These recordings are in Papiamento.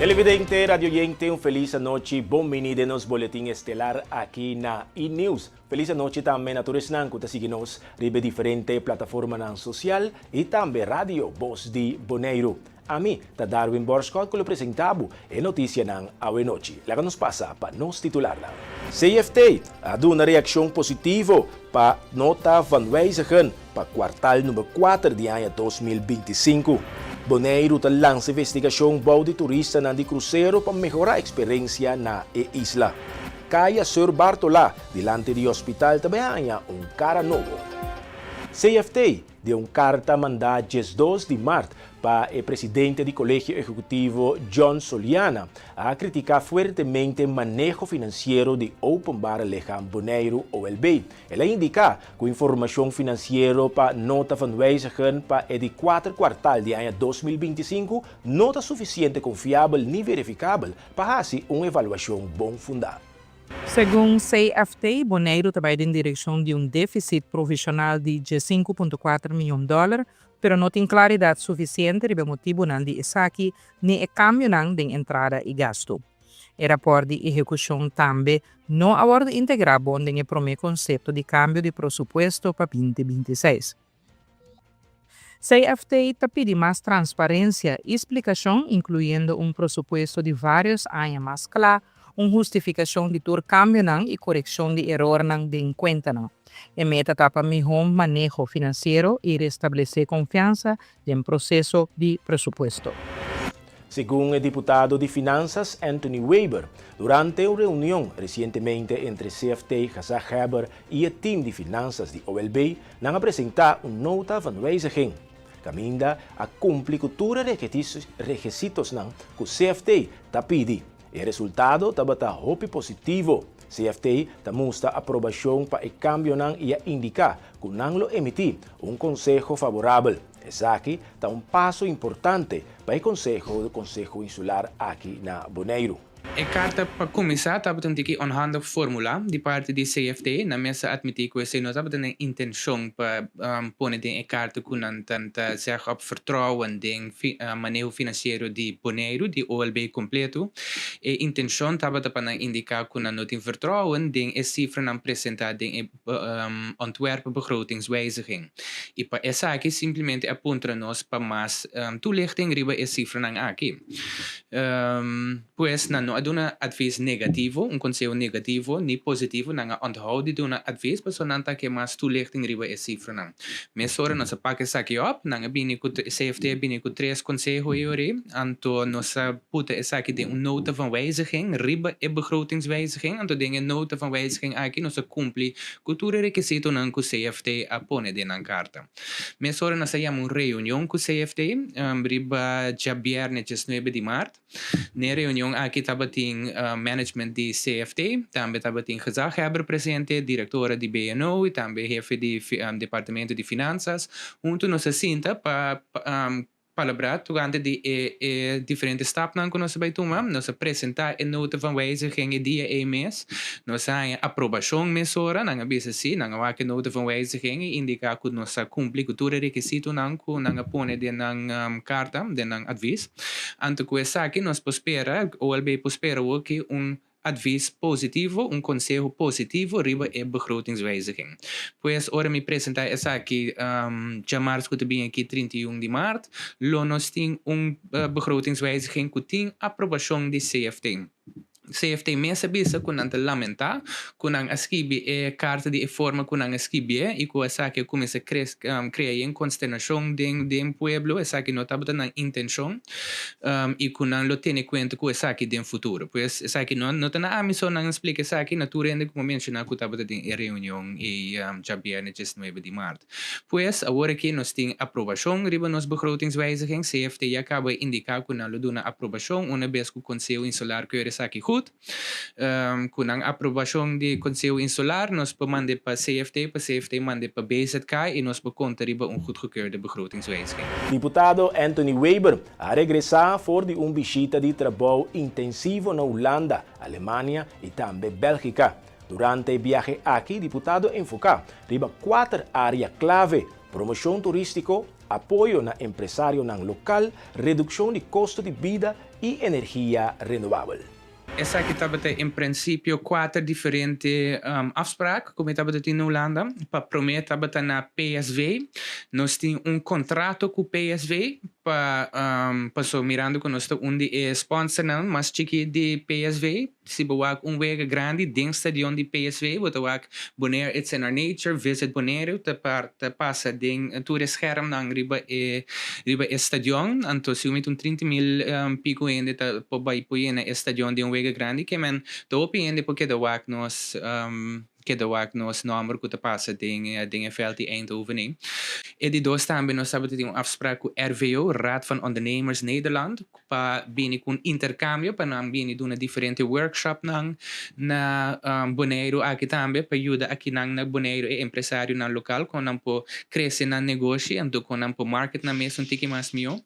Televidente, radioyente, un felis anochi. Bon bini den nos boletin estelar aki na E-News. Felis anochi tambe na tur esnan ku ta sigui nos riba e diferente plataformanan sosial i tambe Radio Bos di Boneiru. Ami ta Darwin Borschot ku lo presentá bo e notisianan awe nochi. Laga nos pasa pa nos titularnan. CFT a duna reakshon positivo pa nota van wijzigen pa kuartal number kuater di aña 2025. Boneiru ta lansa investigashon bou di turistanan di krusero pa mehorá eksperensia na e isla. Kaya Sir Bartola dilanti di hospital ta bai haña un kara nobo. CFT Den un karta mandá 12 di mart pa e presidente di Kolegio Ehekutivo John Soliana a kritiká fuertemente maneho finansiero di Openbare Lichaam Boneiru, OLB. El a indiká ku informashon finansiero pa nota van wijzigen pa e di kuater kuartal di aña 2025 no ta sufisiente konfiabel ni verifikabel pa hasi un evaluashon bon fundá. Segun CFT, Boneiru ta bai den direkshon di un défisit provishonal di 15.4 mion dòler, pero no tin klaridat sufisiente riba e motibunan di esaki ni e kambionan den entrada i gastu. E rapòrt di ehekushon tambe no a wòrdu integrá bon den e promé konsepto di kambio di presupuesto pa 2026. CFT ta pidi mas transparensia i splikashon, inkluyendo un presupuesto di vários aña mas kla, un hustifikashon di tur kambionan i korekshon di erornan den kuentanan. E meta ta pa mihó maneho finansiero i restablesé konfiansa den proseso di presupuesto. Segun e diputado di Finansas Anthony Weber, durante un reunion resientemente entre CFT, Gezaghebber i e team di finansas di OLB, nan a presentá un nota van wijziging. Kaminda a kumpli ku tur e rekisitosnan ku CFT ta pidi. E resultado tabata hopi positivo. CFT ta mustra aprobashon pa e kambionan i a indiká ku nan lo emití un konseho favorabel. Esaki ta un paso importante pa e konseho di Konseho Insular aki na Boneiru. E karta pa kuminsá tabata un tiki onhandig formulá di parti di CFT. Nan mes a atmití ku esei no tabata nan intenshon pa pone den e karta ku nan ta zeg op vertrouwen den maneho finansiero di Boneiru, di OLB kompletu. E intenshon tabata pa nan indiká ku nan no tin vertrouwen den e sifranan presentá den e ontwerpbegrotingswijziging. I pa esaki simplemente a puntra nos pa mas toelichting riba e sifranan aki. Pues nan no a duna advies negativo, un konseho negativo ni positivo, nan a onthou di duna advies pasobra nan ta ke mas toelichting riba e sifranan. Mesora nos a pak esaki op, nan a bini ku, CFT a bini ku tres konseho ei ori, anto nos a puta esaki den un nota van wijziging riba e begrotingswijziging, anto den e nota van wijziging aki nos a kumpli ku tur e rekisitonan ku CFT a pone den nan karta. Mesora nos a yama un reunion ku CFT riba djabièrnè 19 di mart. Na e reunion aki tabatin management di CFT, tambe tabatin gezaghebber presente, direktora di BNO i tambe hefe di departamento di Finansas. Huntu nos a sinta pa palabrá tokante di e diferente stapnan ku nos a bai tuma. Nos a presentá e nota van wijziging e dia ei mes. Nos a haña aprobashon mesora. Nan a bisa si, nan a wak e nota van wijziging i indiká ku nos a kumpli ku tur e rekisitonan ku nan a pone den nan karta, den nan advis. Anto ku esaki nos por spera, OLB por spera awor ki un advis positivo, un konseho positivo riba e begrotingswijziging. Pues ora mi presentá esaki djamars ku ta bini aki 31 di mart, lo nos tin un begrotingswijziging ku tin aprobashon di CFT. CFT mes a bisa ku nan ta lamentá ku nan a skibi e karta di e forma ku nan a skibié i ku esaki a kuminsá krea yen konsternashon den den pueblo, esaki no tabata nan intenshon i ku nan lo tene kuenta ku esaki den futuro. Pues esaki no no ta na ami so nan a splika esaki, na tur hende ku mi a menshoná ku tabata den e reunion ei djabièrnè 19 di mart. Pues awor aki nos tin aprobashon riba nos begrotingswijziging. CFT ya kaba e indiká ku nan lo duna aprobashon una bes ku Konseho Insular keur esaki goed. Ku nan aprobashon di Konseho Insular nos por mand'e pa CFT, pa CFT mand'e pa BZK i nos por konta riba un goedgekeurde begrotingswijziging. Diputado Anthony Weber a regresá for di un bishita di trabou intensivo na Hulanda, Alemania i tambe Bèlgika. Durante e biahe aki diputado a enfoká riba kuater área klave. Promoshon turístiko, apoyo na empresarionan lokal, redukshon di kosto di bida i energia renobabel. Esaki tabata en prinsipio kuater diferente afspraak ku mi tabata tin na Hulanda. Pa promé tabata na PSV. Nos tin un kontrato ku PSV pa paso mirando ku nos ta un di e sponsornan mas chikí di PSV. Si bo wak un wega grandi den stadion di PSV bo ta wak Bonaire It's in Our Nature, Visit Bonaire ta ta pasa den tur e schermnan riba e riba e stadion. Anto si un un 30 mil pico hende ta por bai por yena e stadion den un wega grandi ke men ta hopi hende por keda wak nos keda wak nos nomber ku ta pasa den den e veld di Eindhoven ei. E di dos tambe nos tabata tin un afspraak ku RVO, Raad van Ondernemers Nederland, pa bini ku un interkambio pa nan bini duna diferente workshopnan na Boneiru aki tambe pa yuda akinan na Boneiru e empresarionan lokal kon nan por krese nan negoshi anto kon nan por market nan mes un tiki mas mihó.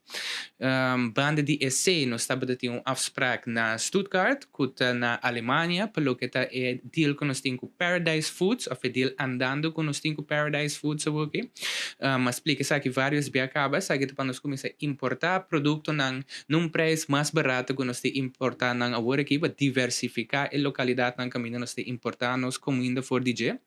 Banda di esei nos tabata tin un afsprak na Stuttgart ku ta na Alemania pa loke ta e deal ku nos tin ku Paradise Foods òf e deal andando ku nos tin ku Paradise Foods awoki. A splika esaki vários bia kaba, esaki ta pa nos kuminsá importá produktonan na un preis mas barato ku nos ta importá nan awor aki pa diversifiká e lokalidatnan kaminda nos ta importá nos kuminda for di dje.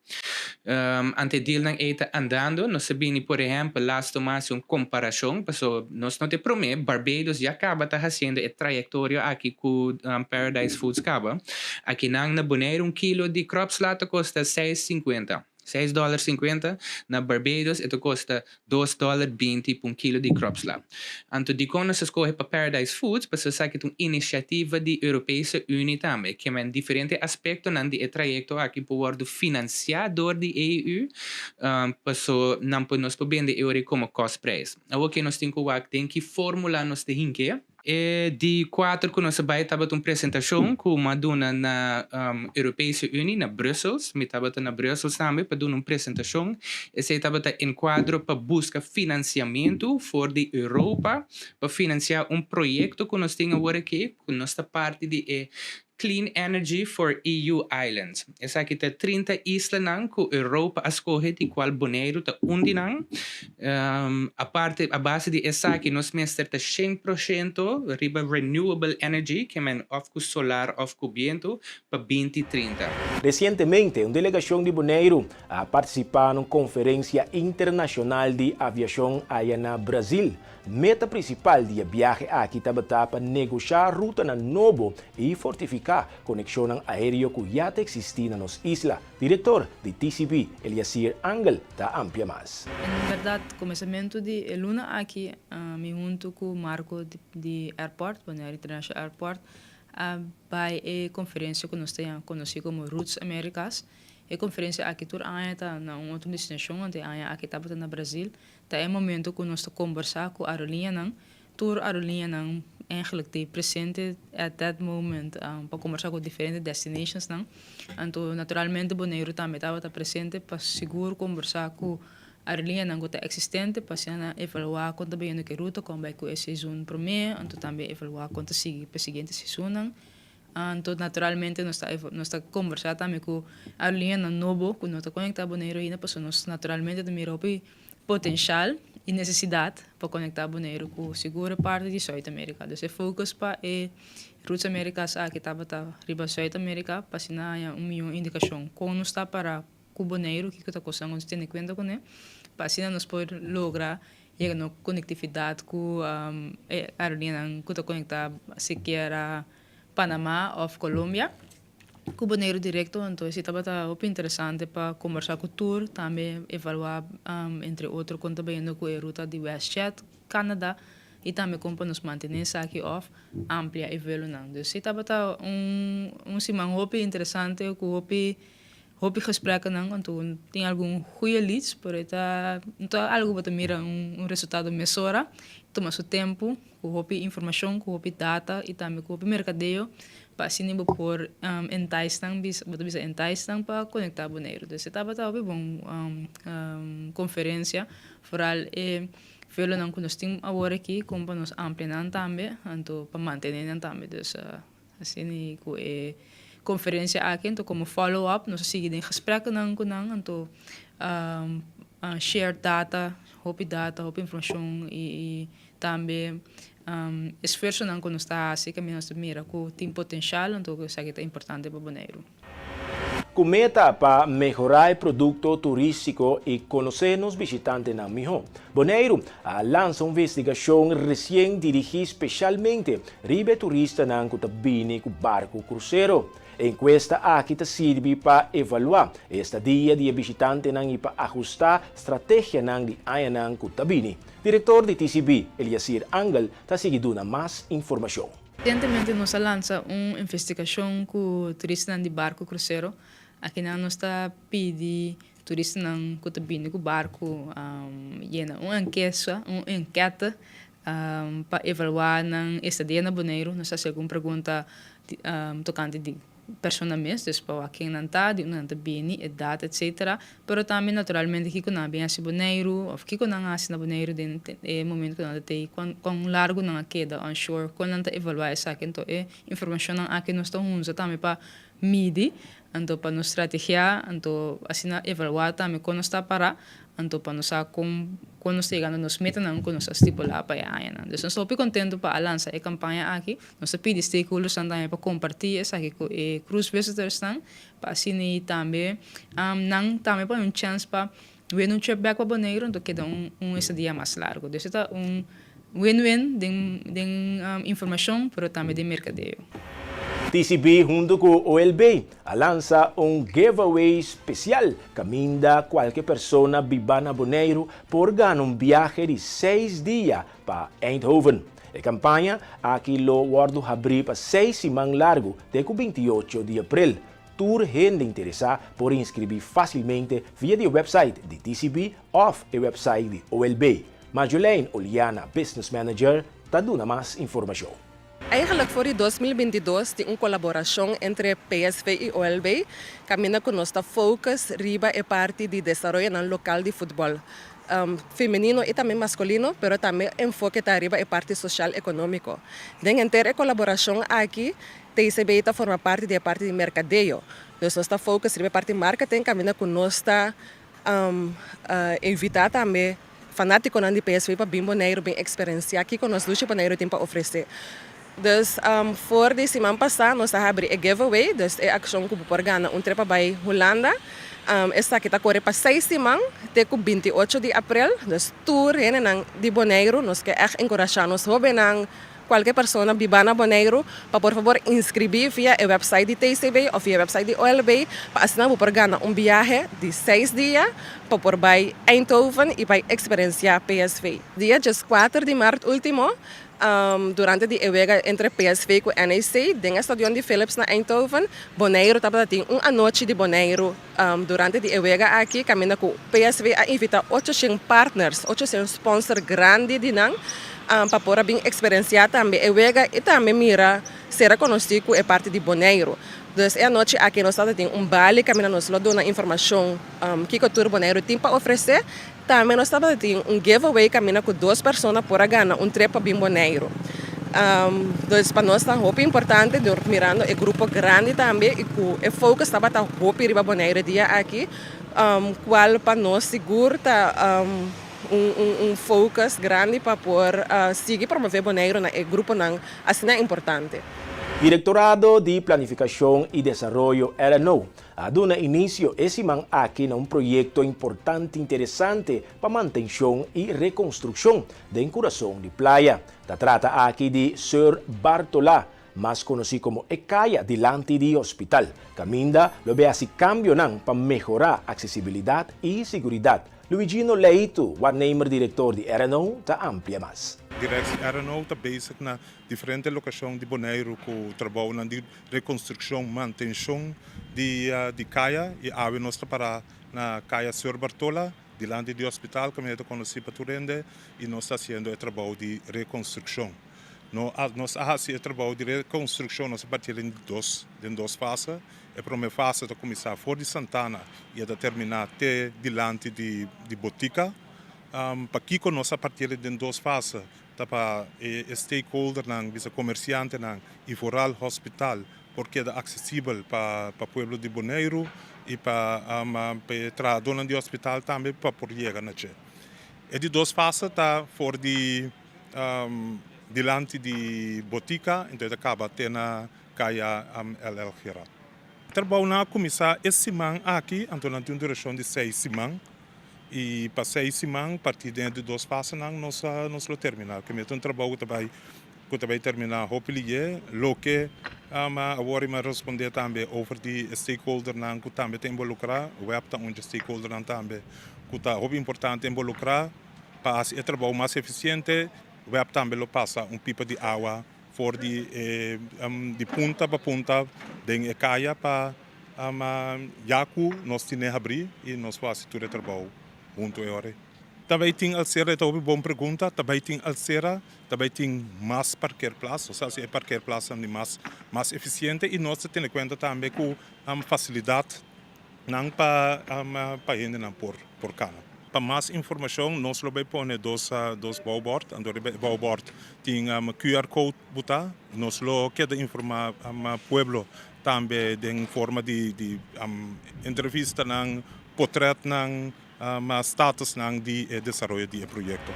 Ante e dealnan ei ta andando, nos a bini por ehèmpel laatst tuma hasi un komparashon pasobra nos no ta e promé, Barbados ya kaba ta hasiendo e trayektorio aki ku Paradise Foods kaba. Akinan na Boneiru un kilo di kropsla ta kosta seis sinkuenta. Seis dòler sinkuenta, na Barbados e ta kosta dos dòler binti pa un kilo di kropsla. Anto dikon nos a skohe pa Paradise Foods? Pasobra esaki ta un inisiativa di Europese Unie tambe, ke men diferente aspektonan di e trayekto aki por wòrdu finansiá dor di EU, paso nan por nos por bende e ora ei komo kostprijs. Awor ke nos tin ku wak den ki fórmula nos ta hink'é. E di kuater ku nos a bai tabata un presentashon ku mi a duna na Europese Unie na Brussels. Mi tabata na Brussels tambe pa duna un presentashon. Esei tabata en kuadro pa buska finansiamentu for di Europa pa finansiá un proyekto ku nos tin awor aki ku nos ta parti di e Clean Energy for EU Islands. Esaki ta 30 islanan ku Europa a skohe di kual Boneiru ta un di nan. Aparte a base di esaki nos mester ta 100% riba renewable energy, ke men òf ku solar òf ku bientu, pa 2030. Resientemente un delegashon di Boneiru a partisipá na un konferensia internashonal di aviashon aya na Brazil. Meta prinsipal di e biahe aki tabata pa negoshá rutanan nobo i fortifiká konekshonnan aéreo ku ya ta eksistí na nos isla. Direktor di TCB, Eliasir Angel, ta amplia mas. En bèrdat, kuminsamentu di e luna aki, mi huntu ku Marco di Airport, Bonaire International Airport, a bai e konferensia ku nos ta konosí komo Roots Americas. E konferensia aki tur aña ta na un otro destinashon, anto e aña aki tabata na Brazil. Ta e momento ku nos ta kombersá ku aroliñanan, tur aroliñanan eigenlijk t'ei presente at that moment pa kombersá ku diferente destinationsnan. Anto naturalmente Boneiru tambe tabata presente pa sigur kombersá ku aroliñanan ku ta eksistente pa asina nan evaluá kon ta bayendo ku e ruta, kon bai ku e seizoen promé, anto tambe evaluá kon ta sigui pa e siguiente seizoennan. Anto naturalmente nos ta nos ta kombersá tambe ku aroliñanan nobo ku no ta konektá Boneiru ainda pasobra nos naturalmente ta mira hopi potenshal i nesesidat pa konektá Boneiru ku sigur e parti di Zuid Amerika. Dus e focus pa e Roots Americas aki tabata riba Zuid Amerika pa asina haña un mihó indikashon kon nos ta para ku Boneiru, kiko ta kosnan ku nos tene kuenta kuné pa asina nos por logra yega na konektividat ku e aerolineanan ku ta konektá sikiera Panama òf Colombia. Ku Boneiru direkto, anto esei tabata hopi interesante pa kombersá ku tur, tambe evaluá entre otro kon ta bayendo ku e ruta di WestJet, Canada, i tambe kon pa nos mantené esaki òf amplia e vuelonan. Dus esei tabata un un siman hopi interesante ku hopi hopi gespreknan, anto tin algun goeie leads, pero e ta no ta algu bo ta mira un resultado mesora, tuma su tempu. Ku hopi informashon, ku hopi data i tambe ku hopi merkadeo pa asina bo por entice nan, bo ta bisa entice nan pa konektá Boneiru. Dus e tabata hopi bon konferensia, foral e velonan ku nos tin awor aki kon pa nos amplia nan tambe, anto pa mantené nan tambe. Dus asina ku e konferensia aki, anto komo follow up nos a sigui den gespreknan ku nan, anto. Share data, hopi data, hopi informashon i tambe esfuersonan ku nos ta hasi kaminda nos ta mira ku tin potenshal, anto esaki ta importante pa Boneiru. Ku meta pa mehorá e produkto turístiko i konosé nos bishitantenan mihó, Boneiru a lansa un investigashon resien dirigí speshalmente riba e turistanan ku ta bini ku barku krusero. E enkuesta aki ta sirbi pa evaluá e estadia di e bishitantenan i pa ahustá strategianan di añanan ku ta bini. Direktor di TCB, Eliasir Angel, ta sigui duna mas informashon. Resientemente nos a lansa un investigashon ku turistanan di barku krusero. Akinan nos ta pidi turistanan ku ta bini ku barku yena un enkesa, un enketa pa evaluá nan estadia na Boneiru. Nos ta hasi algun pregunta tokante di persona mes, dus pa wak ken nan ta, di unda nan ta bini, edat etcetera. Pero tambe naturalmente kiko nan a bin hasi Boneiru òf kiko nan a hasi na Boneiru den e momento ku nan ta tei, kon kon largu nan a keda on shore, kon nan ta evaluá esaki. Anto e informashonnan aki nos ta hunza tambe pa midi, anto pa nos strategiá, anto asina evaluá tambe kon nos ta pará, anto pa nos sa kon kon nos ta yegando nos metanan ku nos a stipulá pa e añanan. Dus nos ta hopi kontentu pa a lansa e kampaña aki. Nos ta pidi stakeholdersnan tambe pa kompartí esaki ku e cruise visitorsnan pa asina i tambe nan tambe por haña un chèns pa win un trip bèk pa Boneiru anto keda un un estadia mas largu. Dus e ta un win-win den den informashon pero tambe den merkadeo. TCB huntu ku OLB a lansa un giveaway spesial kaminda kualke persona biba na Boneiru por gana un biahe di seis dia pa Eindhoven. E kampaña aki lo wòrdu habrí pa seis siman largu te ku 28 di aprel. Tur hende interesá por inskribí fásilmente via di e wèpsait di TCB òf e wèpsait di OLB. Marjolein Oliana, Business Manager, ta duna mas informashon. Eigenlijk for di 2022 tin un kolaborashon entre PSV i OLB kaminda ku nos ta focus riba e parti di desaroyonan lokal di futbòl femenino i tambe maskulino, pero tambe enfoke ta riba e parti sosial ekonómiko. Den henter e kolaborashon aki TCB ta forma parti di e parti di merkadeo. Dus nos ta focus riba e parti marketing kaminda ku nos ta invitá tambe fanátikonan di PSV pa bin Boneiru bin eksperensiá kiko nos Dushi Boneiru tin pa ofresé. Dus for di siman pasá nos a habri e giveaway, dus e akshon ku bo por gana un trip pa bai Hulanda. Esaki ta kore pa seis siman te ku 28 di aprel. Dus tur hendenan di Boneiru nos ke ègt enkurashá nos hóbennan, kualke persona biba na Boneiru pa por fabor inskribí via e wèpsait di TCB òf via e wèpsait di OLB pa asina bo por gana un biahe di seis dia pa por bai Eindhoven i bai eksperensiá PSV. Dia 14 di mart último durante di e wega entre PSV ku NEC den e stadion di Philips na Eindhoven, Boneiru tabata tin un anochi di Boneiru durante di e wega aki kaminda ku PSV a invitá 800 partners, 800 sponsor grandi di nan pa por a bin eksperensiá tambe e wega i tambe mira sera konosí ku e parti di Boneiru. Dus e anochi aki nos tabata tin un bali kaminda nos lo duna informashon kiko tur Boneiru tin pa ofresé. Tambe nos tabata tin un giveaway kaminda ku dos persona por a gana un trip pa bin Boneiru. Dus pa nos ta hopi importante dor mirando e grupo grandi tambe i ku e focus tabata hopi riba Boneiru e dia aki, kual pa nos sigur ta un focus grandi pa por sigui promove Boneiru na e gruponan asina importante. Direktorado di Planifikashon i Desaroyo, RNO, a duna inisio e siman aki na un proyekto importante interesante pa mantenshon i rekonstrukshon den kurason di Playa. Ta trata aki di Sir Bartola, mas konosí komo e kaya dilanti di hospital, kaminda lo be hasi kambionan pa mehorá aksesibilidat i siguridat. Luigino Leito, waarnemer direktor di RNO, ta amplia mas. Direktie RNO ta bezig na diferente lokashon di Boneiru ku trabounan di rekonstrukshon, mantenshon di di kaya i awe nos ta para na kaya Seur Bartola dilanti di hospital kaminda ta konosí pa tur hende i nos ta hasiendo e trabou di rekonstrukshon. No a nos a hasi e trabou di rekonstrukshon nos a partiel den dos den dos fase. E promé fase ta kuminsá for di Santana i e ta terminá te dilanti di di botika. Pakiko nos a partiel den dos fase? Ta pa e stakeholdernan, bisa komersiantenan i vooral hospital. por keda aksesibel pa pa pueblo di Boneiru i pa pa e trahadónan di hospital tambe pa por yega na dje. E di dos fase ta for di dilanti di botika enton e ta kaba te na kaya LL Gerard. Trabounan a kuminsá e siman aki, anto nan tin un durashon di seis siman i pa seis siman partí den e di dos fasenan nos nos lo terminá. Kende ta un trabou ku ta bai ku ta bai terminá hopi liye. Loke awor mi a respondé tambe over di e stakeholdernan ku tambe ta involukrá, web ta un dje stakeholdernan tambe ku ta hopi importante involukrá pa hasi e trabou mas efisiente. Web tambe lo pasa un pipa di awa for di e di punta pa punta den e kaya pa ya ku nos tine habrí i nos por hasi tur e trabou huntu e ora ei. Ta bai tin alsera? E ta hopi bon pregunta. Ta bai tin alsera? Ta bai tin mas parkeerplaats, osea si e parkeerplaatsnan di mas mas efisiente i nos ta tene kuenta tambe ku fasilidat nan pa pa hendenan por por kana. Pa mas informashon nos lo bai pone dos dos bouwbord, anto riba e bouwbord tin QR code butá. Nos lo keda informá pueblo tambe den forma di di entrevistanan, potretnan, statusnan di e desaroyo di e proyekto.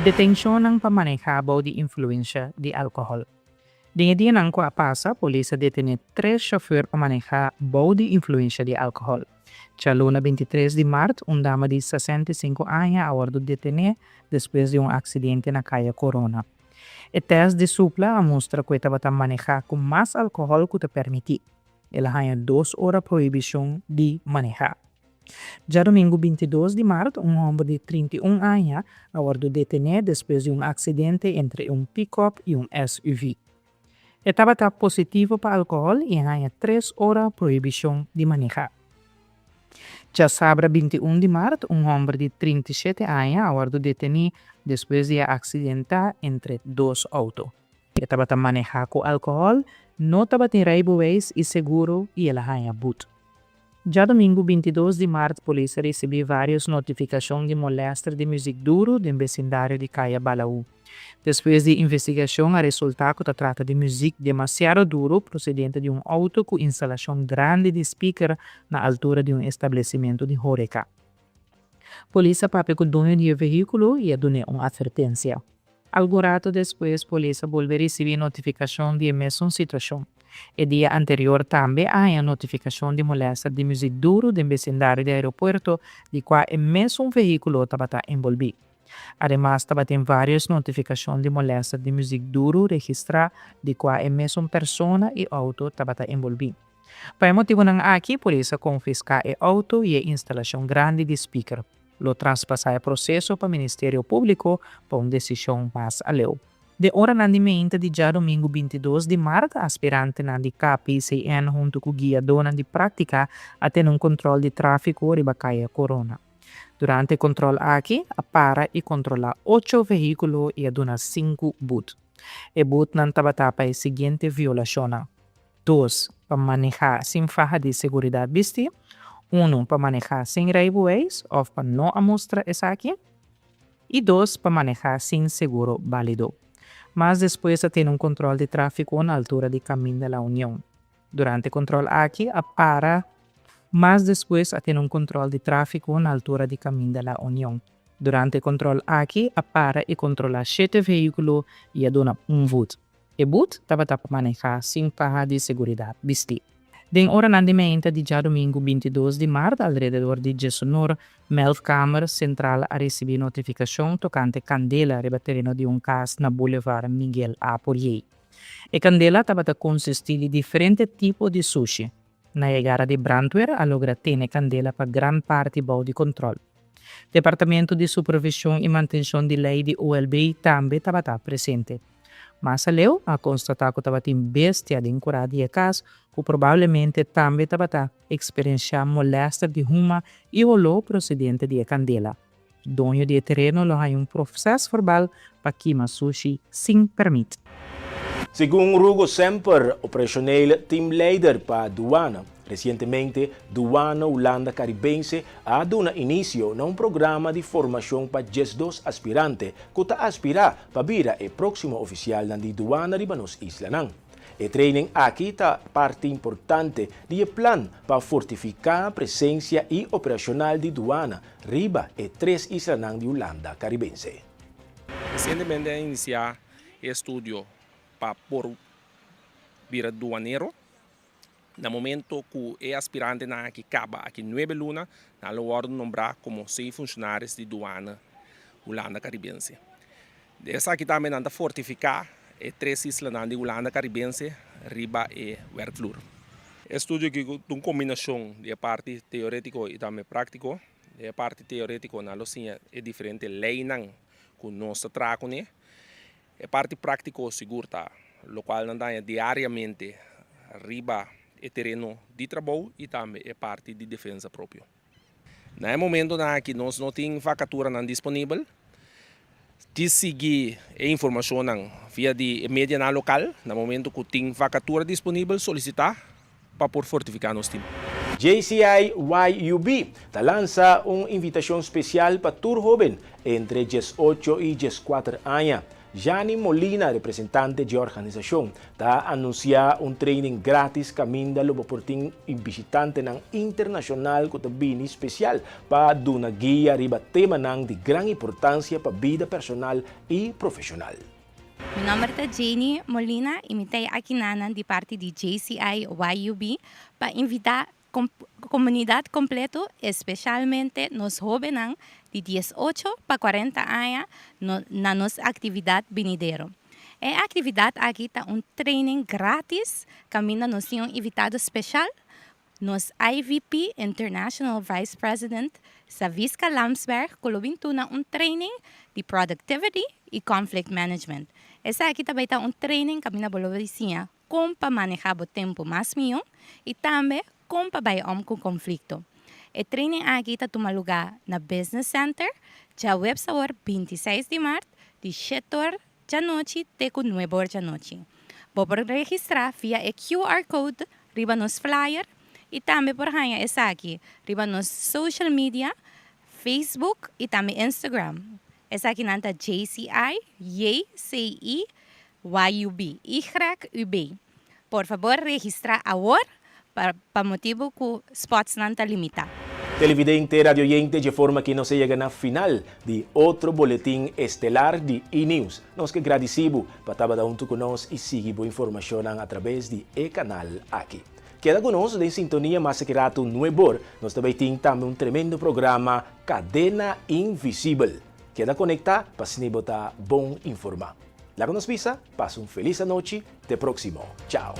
Detenshonnan pa manehá bou di influensha di alkohòl. Den e dianan ku a pasa, polis a detené tres shofùr pa manehá bou di influensha di alkohòl. Djaluna 23 di mart, un dama di 65 aña a wòrdu detené despues di un aksidente na Kaya Corona. E tèst di supla a mustra ku e tabata manehá ku mas alkohòl ku ta permití. El a haña dos ora prohibishon di manehá. Djadumingu 22 di mart, un hòmber di 31 aña a wòrdu detené despues di un aksidente entre un pikòp i un SUV. E tabata positivo pa alkohòl i a haña tres ora prohibishon di manehá. Djasabra 21 di mart, un hòmber di 37 aña a wòrdu detení despues di a aksidentá entre dos outo. E tabata manehá ku alkohòl, no tabatin reibeweis i seguro i el a haña but. Djadumingu 22 di mart polis a risibí vários notifikashon di molèster di muzik duru den besindario di Kaya Balaú. Despues di investigashon a resultá ku ta trata di muzik demasiado duru prosedente di un outo ku instalashon grandi di spiker na altura di un establesimentu di horeka. Polis a papia ku doño di e vehíkulo i a dun'é un atvertensia. Algun ratu despues polis a bolbe risibí notifikashon di e mesun situashon. E dia anterior tambe a haña notifikashon di molèster di muzik duru den besindario di aeropuerto di kua e mesun vehíkulo tabata enbolbí. Ademas tabatin vários notifikashon di molèster di muzik duru registrá di kua e mesun persona i outo tabata enbolbí. Pa e motibunan aki polis a konfiská e outo i e instalashon grandi di spiker. Lo traspasá e proseso pa Ministerio Públiko pa un desishon mas aleu. Den oranan di meinta di djadumingu 22 di mart aspirantenan di KPCN huntu ku guiadónan di práktika a tene un kontròl di tráfiko riba Kaya Korona. Durante e control aki a para y controla ocho vehiculo y a duna sinku but. E butnan tabata pa e siguiente violacionnan, dos pa maneha sin faha di seguridad bisti, uno pa maneha sin rijbewijs of pa no a mustra esaki y dos pa maneha sin seguro balido. Mas despues a tene un control di trafico na altura di Caminda La Union. Durante e control aki a para Mas despues a tene un control di trafico na altura di Caminda La Union. Durante e control aki a para y controla shete vehiculo y a duna un but. E but tabata pa maneha sin faha di seguridad bisti. Den oranan di meinta di djadumingu 22 di mart alrededor di djesunor, Meldkamer Central a ricibi notificacion tocante candela riba tereno di un cas na Boulevard Miguel A. Pourier. E kandela tabata konsistí di diferente tipo di sushi. Na yegada di brandweer a logra tene kandela pa gran parti bou di kontròl. Departamento di Supervishon i Mantenshon di Lei di OLB tambe tabata presente. Mas aleu a konstatá ku tabatin bestia den kurá di e kas ku probablemente tambe tabata eksperenshá molèster di huma i holó prosedente di e kandela. Doño di e tereno lo haña un prosèsverbal pa kima sushi sin pèrmit. Segun Rugo Semper, operacioneel teamleider pa Duana, Resientemente, Duana Hulanda Karibense a duna inisio na un programa di formashon pa 12 aspirante ku ta aspirá pa bira e próksimo ofisialnan di duana riba nos islanan. E training aki ta parti importante di e plan pa fortifiká presensia i operashonal di duana riba e tres islanan di Hulanda Karibense. Resientemente a inisiá e estudio pa por bira duanero. Na momento ku e aspirantenan aki kaba aki nuebe luna, nan lo wòrdu nombrá komo sei funshonaris di Duana Hulanda Karibense. Den esaki tambe nan ta fortifiká e tres islanan di Hulanda Karibense riba e wèrkvloer. E studio aki ta un kombinashon di e parti teorétiko i tambe práktiko. Den e parti teorétiko nan lo siña e diferente leinan ku nos ta traha kuné. E parti práktiko sigur ta lokual nan daña diariamente riba e tereno di trabou i tambe e parti di defensa propio. Na e momentonan aki nos no tin vakaturanan disponibel. Di sigui e informashonnan via di e medianan lokal na momento ku tin vakatura disponibel solisitá pa por fortifiká nos tim. JCI YUB ta lansa un invitashon spesial pa tur hóben entre 18 i 14 aña. Jani Molina, representante dje organisashon, ta anunsiá un training grátis kaminda lo bo por tin bishitantenan internashonal ku ta bini spesial pa duna guia riba temanan di gran importansia pa bida personal i profeshonal. Mi nomber ta Janie Molina y mi ta e akinanan di parti di JCI YUB pa invita comunidad completo, especialmente nos hobennan di 18 pa 40 aña na nos actividad binidero. E actividad aki ta un training gratis caminda nos tin un invitado special, nos IVP, International Vice President, Saviska Lamsberg, ku lo bin tuna un training di productivity i conflict management. Esaki ta bai ta un training kaminda bo lo bai siña kon pa manehá bo tempu mas mihó i tambe kon pa bai om ku konflikto. E training aki ta tuma lugá na Business Center djaweps awor 26 di mart di shete or djanochi te ku nuebe or djanochi. Bo por registrá via e QR code riba nos flyer i tambe por haña esaki riba nos social media, Facebook i tambe Instagram. Esakinan ta JCI, JCI, YUB, YUB. Por fabor registrá awor pa pa motibu ku spotsnan ta limitá. Televidente, radioyente, dje forma ki nos a yega na final di otro boletin estelar di E-News. Nos ke gradisí bo pa tabata huntu ku nos i sigui bo informashonnan atrabes di e kanal aki. Keda ku nos den sintonia mas aki ratu nuebor nos ta bai tin tambe un tremendo programa Kadena Invisibel. Keda konektá pa asina bo ta bon informá. Laga nos bisa, pasa un felis anochi, te próksimo. Chao.